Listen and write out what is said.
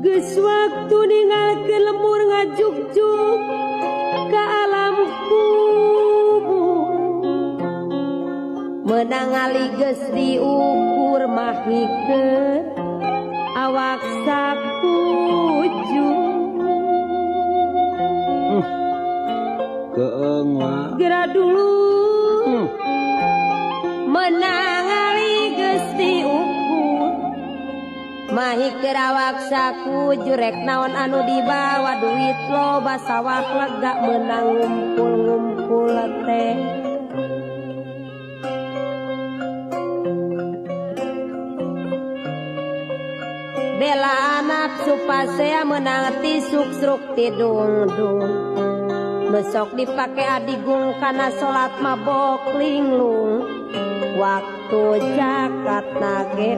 Geus waktu ninggalkeun lembur ngajugjug ka alam kubur. Menang ali geus diukur mah hikeun awak sakuju. Keeng wa. Geura dulu. Menang ali geus diukur mahi kerawak sakuju rek naon anu dibawa duit loba sawah lega menang ngumpul-ngumpul teh. Bela anak supasea menang tisuk sruk tidung-dung. Besok dipake adigung kana salat mabok linglung. Waktu zakat nage